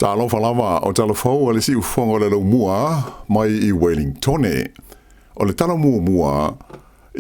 Talofa lava o talafou a le siufofoga o le Laumua mai i Wellingtone. O le tala muamua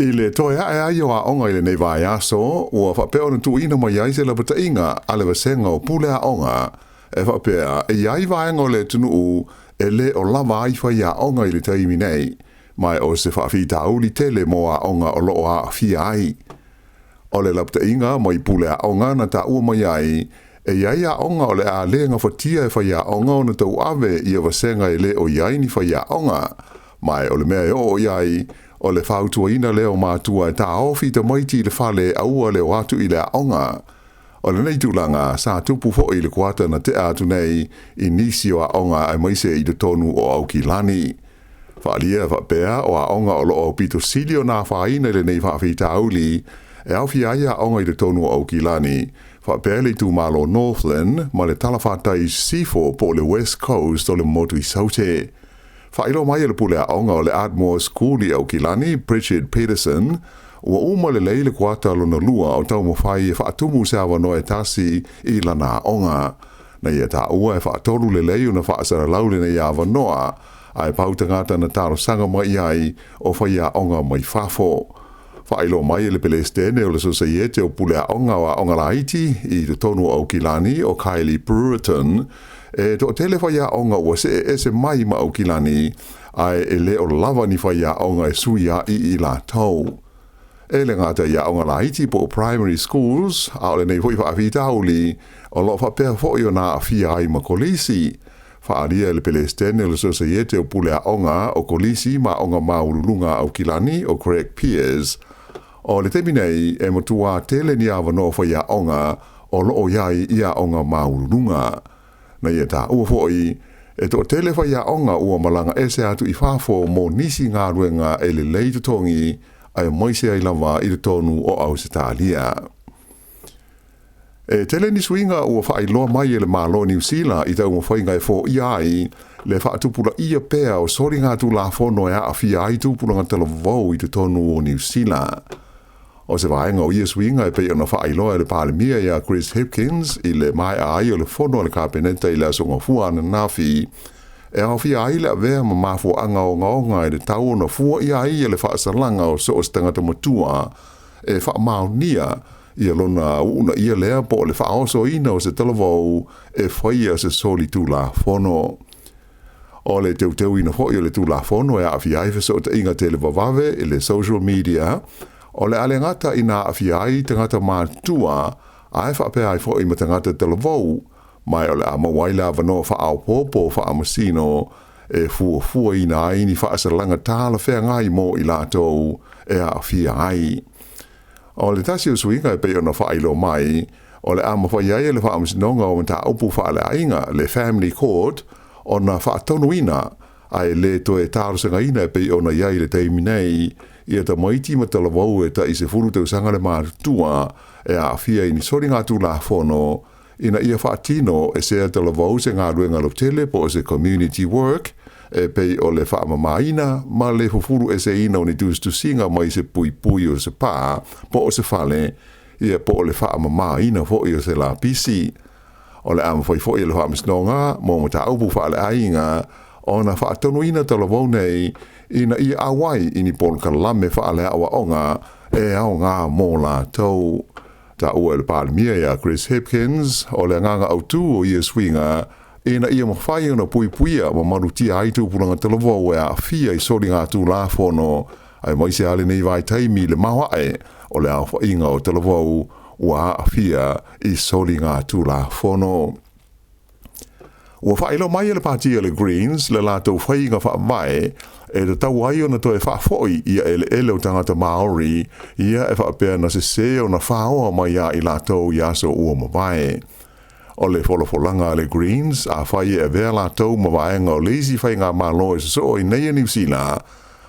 i le toe ae ai o aoga i lenei vaiaso, ua faapea ona tuuina mai ai se lapataiga a le Vasega o Pule Aoga e faapea e i ai vaega o le atunuu e le o lava ai faiaoga i le taimi nei, ma o se faafitauli tele mo aoga o lo o aafia ai. O le lapataiga mai pule aoga na taua mai ai, e i ai aoga o le a le gafatia e faiaoga ona tauave ia vasega e le o i ai ni faiaoga. Ma o le mea e oo i ai, o le fautuaina lea o matua e taofi tamaiti i le fale aua le o atu i le aoga. O lenei tulaga sa tupu foi i le kuata na tea atu nei i nisi o aoga aemaise i totonu o Aukilani. Faaalia e faapea o aoga o lo o aupito sili ona afaina i lenei faafitauli e aofia ai aoga i totonu o Aukilani, faapea le itumalo Northland ma le talafatai i Sisifo po o le West Coast o le motu i Saute. Faailoa mai e le pule aoga o le Ardmore School i Aukilani, Bridget Peterson, ua uma lelei le kuata lona lua o taumafai e faatumu se avanoa e tasi i lana aoga. Na ia taua e faatolu lelei ona faasalalau lenei avanoa, ae pau tagata na talosaga mai i ai o faiaoga mai fafo. Faailoa mai e le Pelesitene o le Sosaiete o Pule Aoga o Aoga Laiti i totonu o Aukilani o Kylie Brereton, e toatele faiaoga ua see ese mai ma Aukilani, ae e le o lava ni faiaoga e suiaʻi i latou. E le gata i aoga laiti po o primary schools, a o lenei foi faafitauli, o lo o faapea foi ona aafia ai ma kolisi. Faaalia e le Pelesitene o le Sosaiete o Pule Aoga o Kolisi ma Aoga Maualuluga a Aukilani, o Craig Peers, o le taimi nei e matuā tele ni avanoa faiaoga o lo o i ai i aoga maualuluga. Na ia taua foi, e toatele faiaoga ua malaga ese atu i fafo mo nisi galuega e lelei totogi aemaise ai lava i totonu o Ausetalia. E tele ni suiga ua faailoa mai e le Malo o Niu Sila i taumafaiga e foia ai le faatupulaia pea o soligatulafono e aafia ai tupulaga talavou i totonu o Niu Sila. O se vaega o ia suiga e pei ona faailoa e le Palemia ia Chris Hipkins i le maea ai o le fono a le Kapeneta i le Aso Gafua ananafi, e aofia ai le avea ma mafuaaga ogaoga e tatau ona fua i ai le faasalaga o so o se tagata matua e faamaonia ia lona uunaia lea po o le faaosoina o se talavou e faia se solitulafono. O le teuteuina foi o le Tulafono e aafia ai fesootaiga televavave i le social media, o le a le gata ina aafia ai tagata matutua ae faapea ai foi ma tagata talavou, ma o le a maua ai le avanoa faaopoopo faamasino e fuafuaina ai ni faasalaga talafeagai mo i latou e aafia ai. O le tasi o suiga e pei ona faailoa mai, o le a mafai ai e le Faamasinoga o Mataupu Faaleaiga, le Family Court, ona faatonuina, ae le toe talosagaina e pei ona i ai i le taimi nei, ia tamaiti ma talavou e tai 10 tausaga le matutua e aafia i ni soligatulafono ina ia faatino e sea talavou se galuega lautele po o se community work e pei o le faamamaina ma le fufulu eseina o ni tusitusiga mai se puipui o se pā po o se fale, ia po o le faamamaina foi o se lapisi. O le a mafai foi e le Faamasinoga mo Mataupu Faaleaiga ona faatonuina talavou nei ina ia auai i ni polokalame faaleaoaoga e aoga mo latou. Taua e le Palemia ia Chris Hipkins, o le agaga autu o ia suiga ina ia mafai ona puipuia ma malutia ai tupulaga talavou e aafia i soligatulafono, aemaise lava lenei vaitaimi i le maoae o le aofaiga o talavou ua aafia i soligatulafono. Ua faailoa mai e le Pati a le Greens le latou faiga faavae e tatau ai ona toe faafoi ia eleele o tagata Maori ia e faapea na sese ona faoa mai ia i latou i aso ua mavae. O le folafolaga a le Greens, afai e avea latou ma vaega o le isi faigamalo e sosoo i nei a Niu Sila,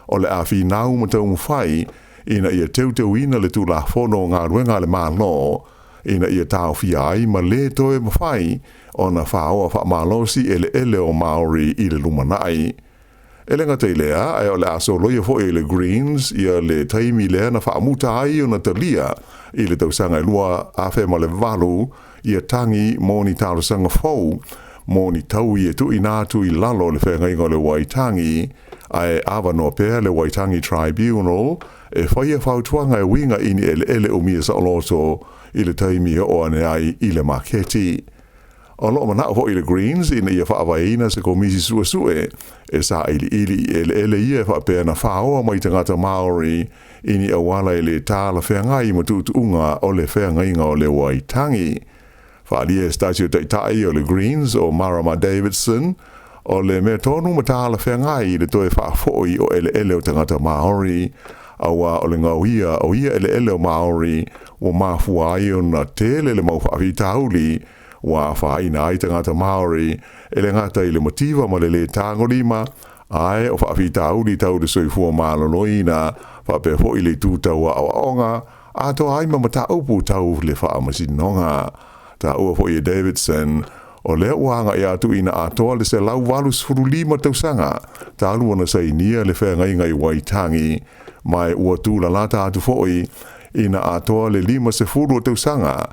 o le a finau ma taumafai ina ia teuteuina le Tulafono o Galuega a le Malo ina ia taofia ai ma le toe mafai ona faoa faamalosi eleele o Maori i le lumanai. E le gata i lea, ae o le a soloia foi e le Greens ia le taimi lea na faamuta ai ona talia i le tausaga e 2008 ia tagi mo ni talosaga fou. mo ni taui e tuuina atu i lalo o le Feagaiga o le Waitangi, ae avanoa pea le Waitangi Tribunal e faia fautuaga e uiga i ni eleele umia saoloto i le taimi e oo ane ai i le maketi. O lo o manao foi le Greens ina ia faavaeina se komisi suesue e sailiili i eleele ia e faapea na faoa mai tagata Maori i ni auala e le talafeagai ma tuutuuga o le Feagaiga o le Waitangi. Faaalia e se tasi o taitai o le Greens o Marama Davidson, o le mea tonu ma talafeagai le toe faafoi o eleele o tagata Maori, aua o le gaoia o ia eleele o Maori ua mafua ai ona tele le mau faafitauli ua afaina ai tagata Maori e le gata i le mativa ma le lē tagolima, ae o faafitauli tau le soifua maloloina faapea foi le itu tau aoaoga atoa ai ma mataupu tau le faamasinoga. Taua foi e Davidson, o lea ua agai atu ina atoa le 185 tausaga talu ona sainia le Feagaiga i Waitangi, ma ua tulalata atu foi ina atoa le 50 o tausaga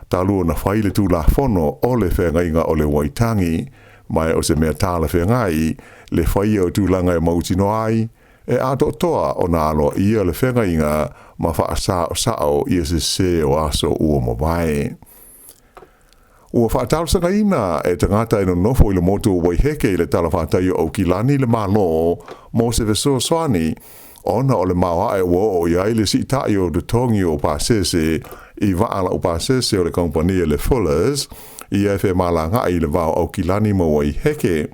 talu ona fai le Tulafono o le Feagaiga o le Waitangi, ma o se mea talafeagai le faia o tulaga e mautinoa ai e atoatoa ona aloaia le feagaiga ma faasaosao ia sesē o aso ua mavae. Ua faatalosagaina e tagata e nonofo i le motu o Waiheke i le talafatai o Aukilani le Malo mo se fesoasoani ona o le maoae ua oo i ai le siitai o totogi o pasese i vaa laupasese o le kamupani a le Fullers ia e femalagaai i le va o Aukilani ma Waiheke.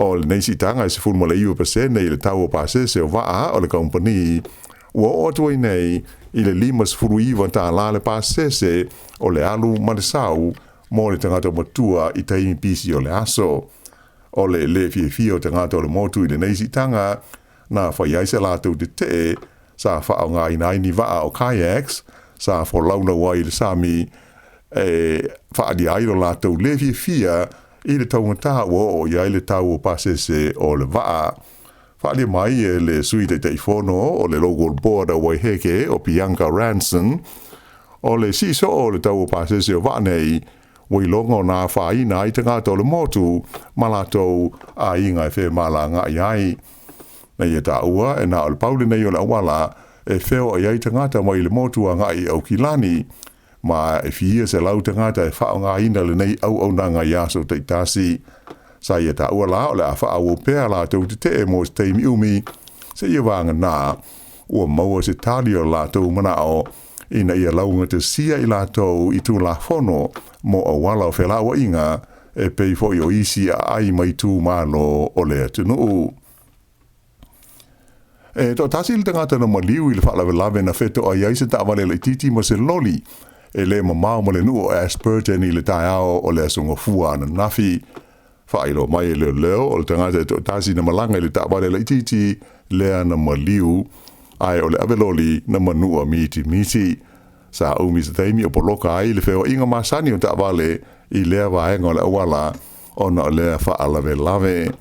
O lenei siitaga e 19% i le tau o pasese o vaa o le kamupani ua oo atu ai nei i le $59 le pasese o le alu ma le sau mo le tagata matua i taimi pisi o le aso. O le lē fiafia o tagata o le motu i lenei siitaga na fai ai se latou tetee sa faaaogaina ai ni vaa o kayaks sa folaulau ai i le sami e faaalia ai lo latou lē fiafia i le taugata ua oo i ai le tau o pasese o le vaa. Faaalia mai e le Sui Taitaifono o le Local Board a Waiheke o Bianca Ranson, o le sii soo o le tau o pasese o vaa nei ua iloga ona afaina ai tagata o le motu ma latou aiga e femalagaai ai. Na ia taua e na o le pau lenei o le auala e feoai ai tagata mai le motu agai i Aukilani, ma e fia selau tagata e faaaogaina lenei auaunaga i aso taitasi. Sa ia taua la o le a faaauau pea latou tetee mo se taimi umi seia vagana ua maua se tali o latou manao ina ia laugatasia i latou i Tulafono mo auala o felauaiga e pei foi o isi aai mai itumalo o le atunuu. E toatasi le tagata na maliu i le faalavelave na fetoai ai se taavale laitiiti ma se loli e le mamao ma le nuu o Ashburton i le taeao o le Aso Gafua ananafi. Faailoa mai e leoleo o le tagata e toatasi na malaga i le taavale laitiiti lea na maliu, ae o le ave loli na manua mitimiti. Sa umi se taimi o poloka ai le feoaiga masani o taavale i lea vaega o le auala ona o lea faalavelave.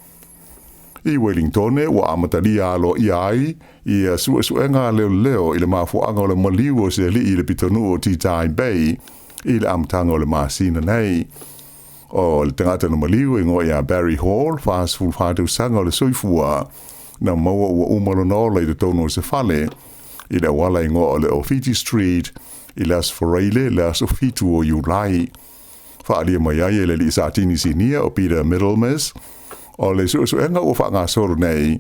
I Wellingtone ua amatalia aloaia ai ia suesuega a leoleo i le mafuaaga o le maliu o se alii i le pitonuu o Titae Bay i le amataga o le masina nei. O le tagata na maliu e igoa ia Barry Hall, 44 tausaga o le soifua, na maua ua uma lona ola i totonu o se fale i le auala igoa o le Owhiti Street i le Aso Faraile le aso 7 o Iulai. Faaalia mai ai e le alii Satini Sinia o Peter Middlemiss, o le suesuega ua faagasolo nei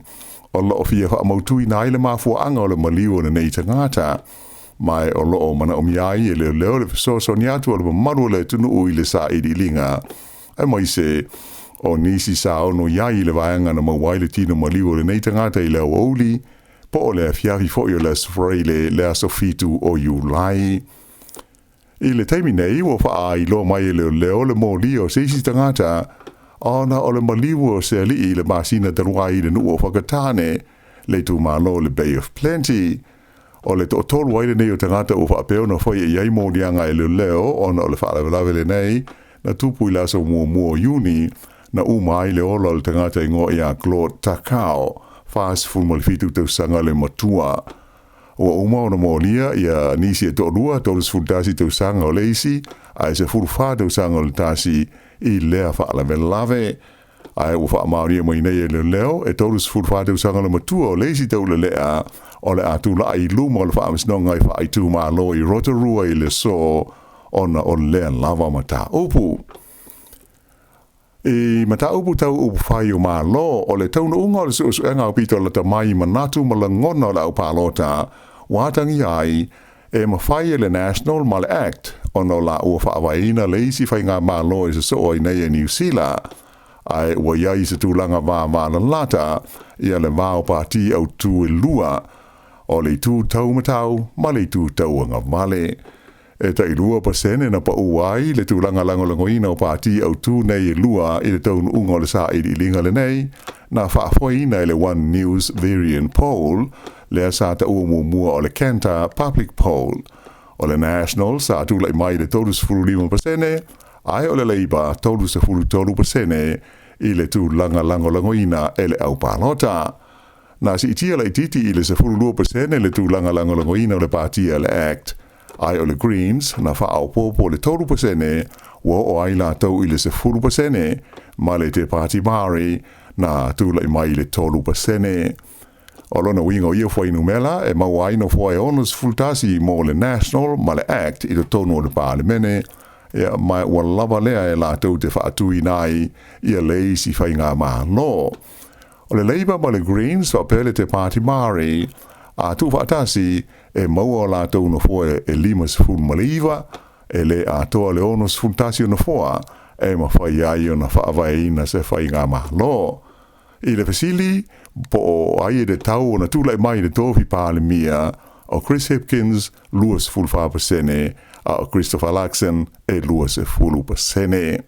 o lo o fia faamautuina ai le mafuaaga o le maliu o lenei tagata, ma o lo o manaomia ai e leoleo le fesoasoani atu o le mamalu o le atunuu i le sailiiliga, aemaise o nisi sa ono i ai i le vaega na maua ai le tino maliu o lenei tagata i le aoauli po o le afiafi foi o le Aso Faraile le aso 7 o Iulai. I le taimi nei ua faailoa mai e leoleo le molia o se isi tagata ona o le maliu o se alii i le masina talu ai i le nuu o Whakatane, le itumalo o le Bay of Plenty. O le toatolu ai lenei o tagata ua faapea ona faia i ai moliaga e leoleo ona o le faalavelave lenei na tupu i le aso 1 o Iuni na uma ai le ola o le tagata igoa ia Claude Takao, 47 tausaga le matua. Ua uma ona molia ia nisi e toalua, 31 tausaga o le isi, ae 14 tausaga o le tasi. i lea faalavelave. Ae ua faamaonia mai nei e leoleo, e 34 tausaga le matua o le isi taulelea o le a tulai i luma o le faamasinoga i faaitumalo i Rotorua i le aso ona o lea lava mataupu. I mataupu tau upufai o Malo, o le taunuuga o le suesuega aupito lata mai i manatu ma lagona o le aupalota ua atagia ai e mafai e le National ma le Act ona o laua faavaeina le isi faigamalo e sosoo ai nei e Niu Sila, ae ua i ai se tulaga vavalalata ia le va o pati autū e lua, o le itu taumatau ma le itu tauagavale. E tai 2% na pau ai le tulaga lagolagoina o pati autū nei e lua i le taunuuga o le sailiiliga lenei, na faafoeina e le One News Verian Poll, lea sa taua muamua o le Kantar Public Poll. O le National sa tulai mai i le 35%, ae o le Labour 33% i le tulaga lagolagoina e le aupalota. Na siitia laitiiti i le 12% le tulaga lagolagoina o le pati a le Act, ae o le Greens na faaopoopo le 3% ua oo ai latou i le 10%, ma le Te Pāti Māori na tulai mai i le 3%. O lona uiga o ia fuainumera e maua ai nofoa e 61 mo le National ma le Act i totonu o le Palemene, ia, ma ua lava lea e latou te faatuina ai ia le isi faigamalo. O le Labour ma le Greens faapea le Te Pāti Māori, a tuufaatasi e maua o latou nofoa e 59, e le atoa le 61 o nofoa e mafai ai ona faavaeina se faigamalo. I le fesili po o ai e tatau ona tulai mai i le tofi Palemia, o Chris Hipkins 24%, a o Christopher Luxon e 20%.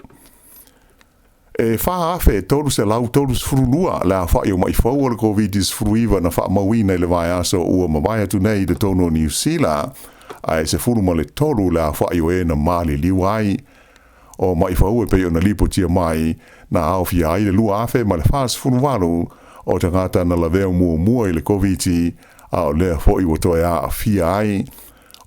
E 4,332 le aofai o ma'i fou o le Koviti-19 na faamauina i le vaiaso ua mavae atu nei i totonu o Niu Sila, ae 13 le aofai o e na maliliu ai. O ma'i fou e pei ona lipotia mai, na aofia ai le 2,048 o tagata na lavea muamua i le Koviti, a o lea foi ua toe aafia ai.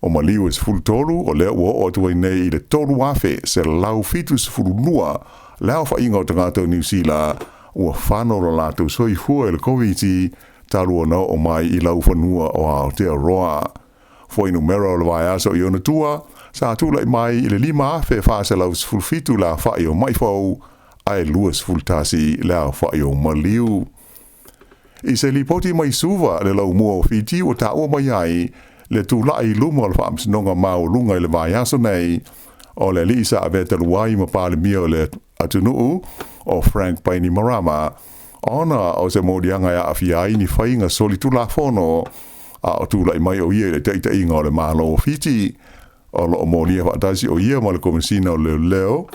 O maliu e 13, o lea ua oo atu ai nei i le 3,172 le aofaiga o tagata o Niu Sila ua fano lo latou soifua i le Koviti talu ona oo mai i laufanua o Aotearoa. Fuainumera o le vaiaso i ona tua, sa tulai mai i le 5,417 le aofai o ma'i fou, ae 21 le aofai o maliu. I se lipoti mai Suva le laumua o Fiti ua taua mai ai le tulai i luma o le Faamasinoga Maualuga i le vaiaso nei o le alii sa avea talu ai ma Palemia o le atunuu o Frank Bainimarama ona o se moliaga e aafia ai ni faiga solitulafono a o tulai mai o ia i le taitaiga o le Malo o Fiti. O lo o molia faatasi o ia ma le Komesina o Leoleo,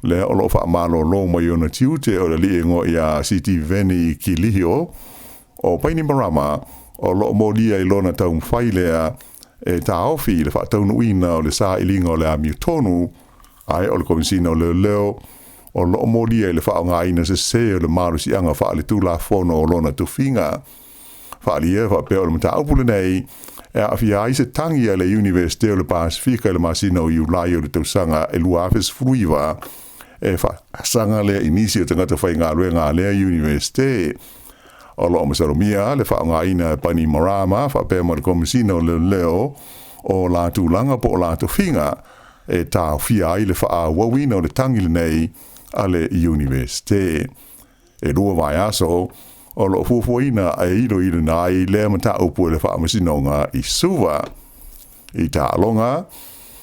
lea o lo o faamalolo mai ona tiute o le alii e igoa ia Sitiveni Kilihio. O Bainimarama o lo o molia i lona taumafai lea e taofi i le faataunuuina o le sailiga o le amiotonu, ae o le Komesina o Leoleo o lo o molia i le faaaogaina sese o le malosiaga faaletulafono o lona tofiga. Faaalia e faapea o le mataupu lenei e aafia ai se tagi a le Iunivesite o le Pasefika i le masina o Iulai o le tausaga e 2019 e faasaga lea i nisi o tagata faigaluega a lea Iunivesite. O lo o masalomia le faaaogaina e Bainimarama faapea ma le Komesina o Leoleo o la tulaga po o la tofiga e taofia ai le faaauauina o le tagi lenei a le Iunivesite. E 2 vaiaso o lo o fuafuaina e iloiloina ai lea mataupu e le Faamasinoga i Suva. I taaloga,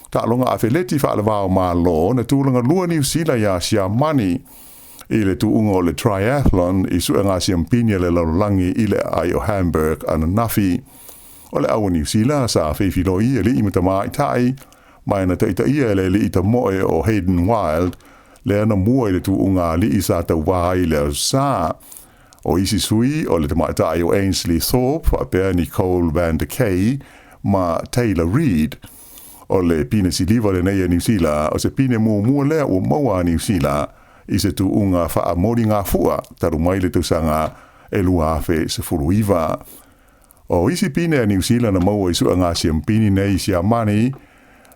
taaloga afeleti faaleva o Malo na tulaga lua Niu Sila iā Siamani i le tuuga o le triathlon i suega siampini a le lalolagi i le aai o Hamburg ananafi. O le au a Niu Sila sa feifiloi i alii ma tamaitai ma e na taitaia e le alii tamoe o Hayden Wilde lea na mua i le tuuga alii sa tauvā ai i le Aso Sa. O isi sui o le tamaitai o Ainsley Thorpe faapea Nicole Van der Kay ma Taylor Reid. O le pine siliva lenei a Niu Sila, o se pine muamua lea ua maua a Niu Sila i se tuuga faamoligafua talu mai le tausaga e 2019. O isi pine a Niu Sila na maua i suega siampini nei i Siamani,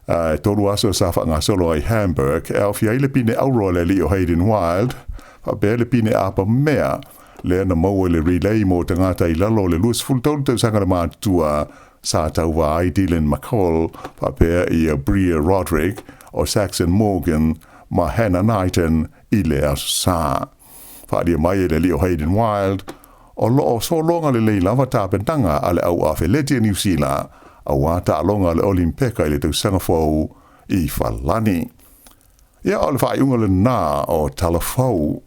E 3 aso sa faagasolo ai Hamburg, e aofia ai le pine auro a le alii o Hayden Wilde, faapea le pine apamea lea na maua i le relay mo tagata i lalo o le 23 tausaga le matutua sa tauva ai Dylan McCall faapea ia Bria Roderick o Saxon Morgan ma Hannah Knighton i le Aso Sa. Faaalia mai e le alii o Hayden Wilde, o lo o sologa lelei lava tapenaga a le au afeleti a Niu Sila aua taaloga a le Olimpeka i le tausaga fou i Falani. Ia, o le faaiuga lena o Tala Fou.